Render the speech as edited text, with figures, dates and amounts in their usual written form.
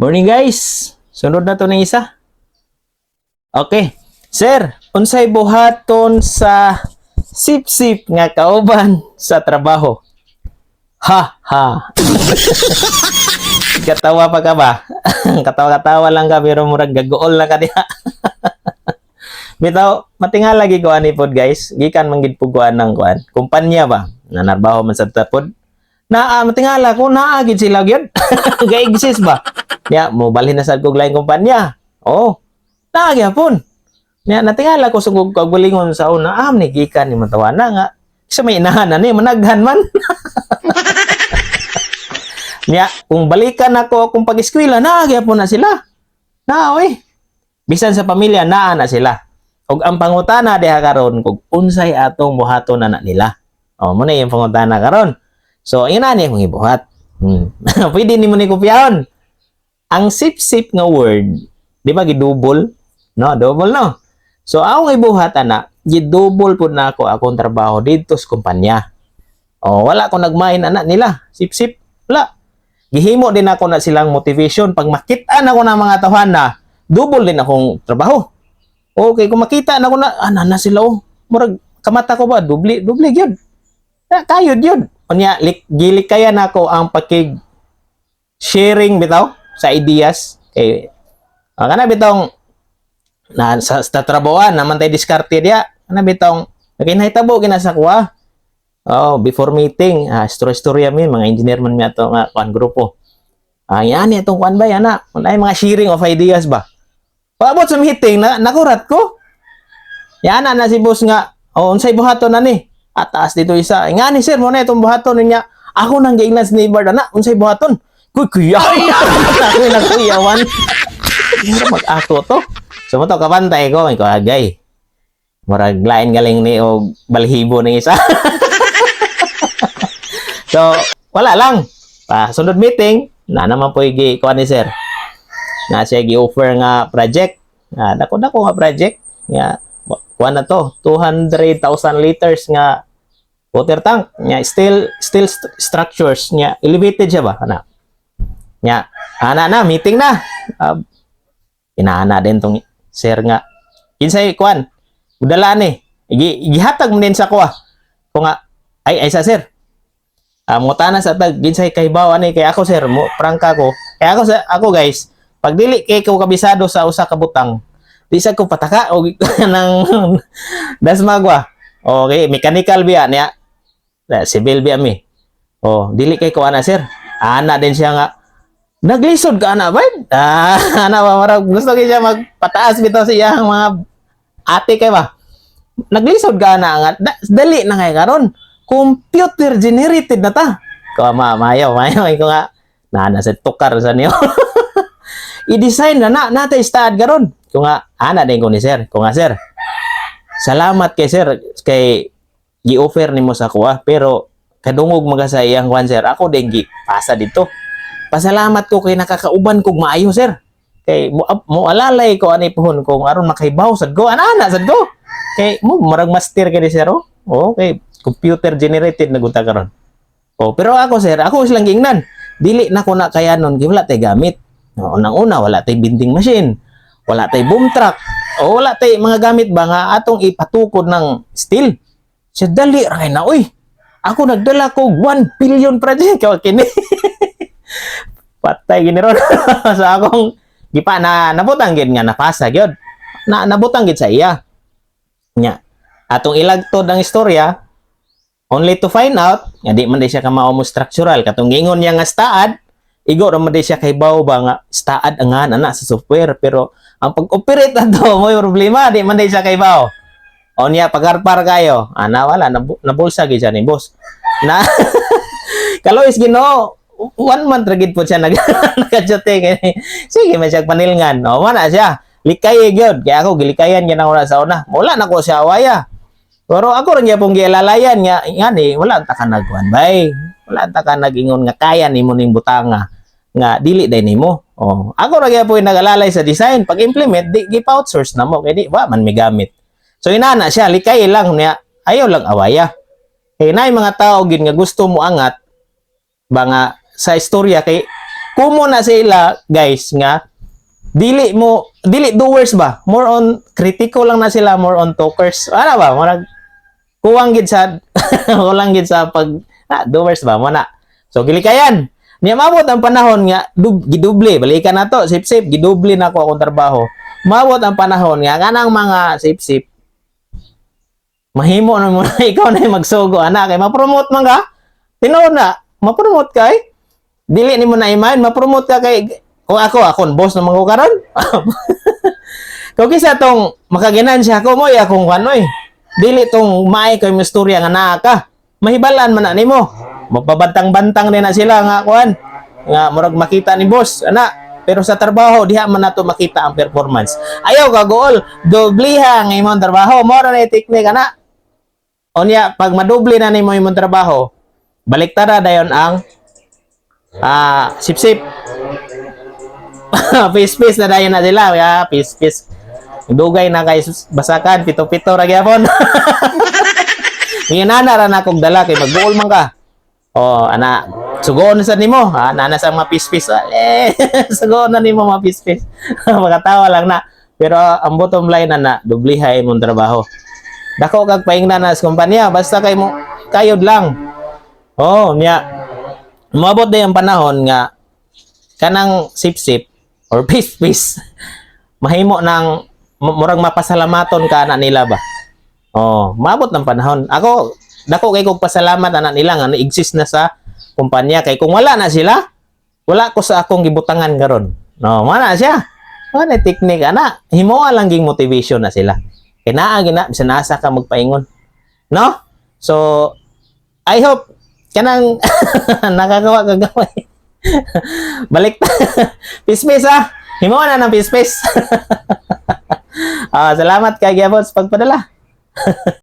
Morning, guys. Sunod na to ng isa. Okay. Sir, unsay buhaton sa sip-sip nga kauban sa trabaho? Ha ha. Katawa pa ka ba? Katawa-katawa lang ka pero murag gagool lang ka diha. Bitaw, matingala lagi ko ani pod, guys. Gikan man gid pud kuan ng kuan. Kumpanya ba? Nanarbaho man sa pod. Naa matingala ko naa gid sila gyud. Ga-exist ba? Ya, mo balhin na sad kog laing kumpanya. Oh. Naa gyapon. Nya natingala ko sa kog kaugalingon sa una, am ni gikan ni matawana nga. Sa may inahan na ni managhan man. Nya, kung balikan ako akong pag-eskwela, naa gyapon na sila. Na oy. Bisan sa pamilya naa na sila. Ug ang pangutana diha karon kung unsay atong buhaton na nila. Oh, mo na yung pangutana karon. So, yun na ni akong ibuhat. Pwede nimo ni kopyahon. Ang sip-sip nga word, di ba gidouble? No, double, no. So, akong ibuhat ana, gidouble pud na ako akong trabaho dito sa kumpanya. Oh, wala ko nagmain ana nila. Sip-sip, wala. Gihimo din ako na silang motivation pag makita na ko ng mga tawhan na double din akong trabaho. Okay, kung makita na ko na, ana na sila oh. Murag kamata ko ba, doble, doble gyud. Na, kayod yun. Unya, gilikayan ako ang pakig sharing bitaw sa ideas. Kay, kana bitong na sa trabahoan naman tayo diskarte diya. Kana bitong nakinahitabo gina sa kuha. Oh, before meeting, istorya-istorya mi mga engineer man mi ato nga kuan grupo. Yan itong kuan ba yan na. Ay, mga sharing of ideas ba. Paabot sa meeting na nakurat ko. Yan na si boss nga, oh, unsay buhaton na ni? At taas dito isa. Nga ni sir, mo na itong buhaton niya. Ako nang giingnan si neighbor na, unsay buhaton? Kuy, kuya. Ako nagkuyawan. Mura mag-ato to. So mo to kabantay ko, ko agay. Murag lain galing ni og balhibo ng isa. So, wala lang. Pa sunod meeting, na naman po gi kuan ni sir. Na siya gi-offer nga project. Ah, dako dako nga project nga kuan na to, 200,000 liters nga water tank nya steel structures nya elevated siya ba ana. Nya ana na meeting na. Inaana din tong sir nga kinsay kuan udala ni gihatag mo din sa kuha ko nga ay ay sa sir. Mutana sa tag ginsay kahibaw ani kay ako sir mo prangka ko kay ako sa ako, guys, pag dili kay ko kabisado sa usa ka butang, di sa ko pataka og ng dasmagwa. Okay, mechanical biya niya. Civil biya mi. Oh, dili kay ko ana sir. Ana din siya nga naglisod ka ana ba? Ana ba marag gusto kay siya magpataas bitaw sa iyang mga ate kay ba. Naglisod ka ana nga dali na kay karon. Computer generated na ta. Ko ma mayo mayo ko nga na sa tukar sa niyo. I-design na na natay staad karon. Ko nga ana din ko ni sir. Ko nga, "Sir, salamat kay sir kay gi-offer nimo sa kuha, pero kadungog mga sa iyang kuan sir, ako din gi pasa dito. Pasalamat ko kay nakakauban kog maayo sir. Kay mo alalay ko ani pohon kung aron makahibaw sad ko ana ana sad ko. Kay mo marag master kay ni sir oh. Oh, kay computer generated na gunta karon. Oh, pero ako sir, ako silang giingnan. Dili na ko na kayanon kay wala tay gamit. Oh, unang una wala tay bending machine, wala tay boom truck, o wala tay mga gamit ba nga atong ipatukod ng steel. Siya dali ra kay na oy. Ako nagdala ko 1 billion project kay kini. Patay gini ron sa akong gipa na nabutang gid nga napasa gyud. Na nabutang gid sa iya. Nya. Atong ilagtod ang istorya only to find out nga di man di siya kamao mo structural katong giingon niya nga staad igo ra man di siya kahibaw ba nga staad ang nga na sa software, pero ang pag-operate ato mo problema, di man di siya kahibaw. O niya pagarpar kayo ana wala nabulsa gid siya ni boss na kalois Ginoo. One month ra gid po siya nag nakajote. Sige man siya panilngan o mana siya likay gyud kaya ako gilikayan gyud ako na sa una, wala na ko siya awaya, pero ako rin gyapon gialalayan nga ngani wala ta ka nagkuan bay, wala ta ka nagingon nga kaya nimo ning butanga nga dili day nimo. Oh, ako ra gyapon nagalalay sa design, pag implement di gi-outsource na mo kay di wa man mi gamit. So inana siya likay lang niya, ayaw lang awaya kay naay mga tao gid nga gusto mo angat ba nga sa istorya kay Kumo na sila, guys, nga dili mo dili doers ba, more on kritiko lang na sila, more on talkers ana ba. Murag kulang gid sa pag doers ba mo na. So gilikayan niya, maabot ang panahon nga giduble. Balikan na to sip-sip. Giduble na ako akong trabaho. Maabot ang panahon nga kanang mga sip-sip, mahimo na mo na ikaw na yung magsugo ana kay ma-promote man ka. Tinuod na ma-promote kay dili nimo na imahin ma-promote ka kay kung ako akong boss naman ko karon. Kung kisa tong makaginansya ko mo akong kwan oy. Dili tong maay kay mo istorya nga naa ka. Mahibalan man na nimo. Mapabantang-bantang din na sila nga kuan nga murag makita ni boss ana, pero sa trabaho diha man nato makita ang performance. Ayaw ka gool, dobliha ang imong trabaho. Mo ra na technique ana. Unya pag madoble na nimo imong trabaho, baliktara dayon ang sip-sip. Pispis na dayon na sila. Ya, pispis. Dugay na kay basakan, pito-pito ra gyapon. Ngayon na ra na kog dala kay magbuol man ka. Oh, ana, sugoon na sa nimo. Ha, nana sa mga pispis. Eh, sugoon na nimo mga pispis. Makatawa lang na. Pero ang bottom line na na, dublihay imong trabaho. Dako kag paingna na sa kumpanya, basta kay mo kayod lang. Oh, niya. Umabot din ang panahon nga kanang sip-sip or pis-pis mahimo ng murag mapasalamaton ka na nila ba. Oh, maabot ng panahon. Ako, dako kay kog pasalamat ana nila nga na-exist na sa kumpanya kay kung wala na sila, wala ko sa akong gibutangan karon. No, mana siya. Mana technique ana. Himoa lang ging motivation na sila. Kay naa gina bisan asa ka magpaingon. No? So, I hope kanang nakagawa kagaway. Balik pispis ah. Himoa na ng pispis. Ah, salamat kay gyapon sa pagpadala.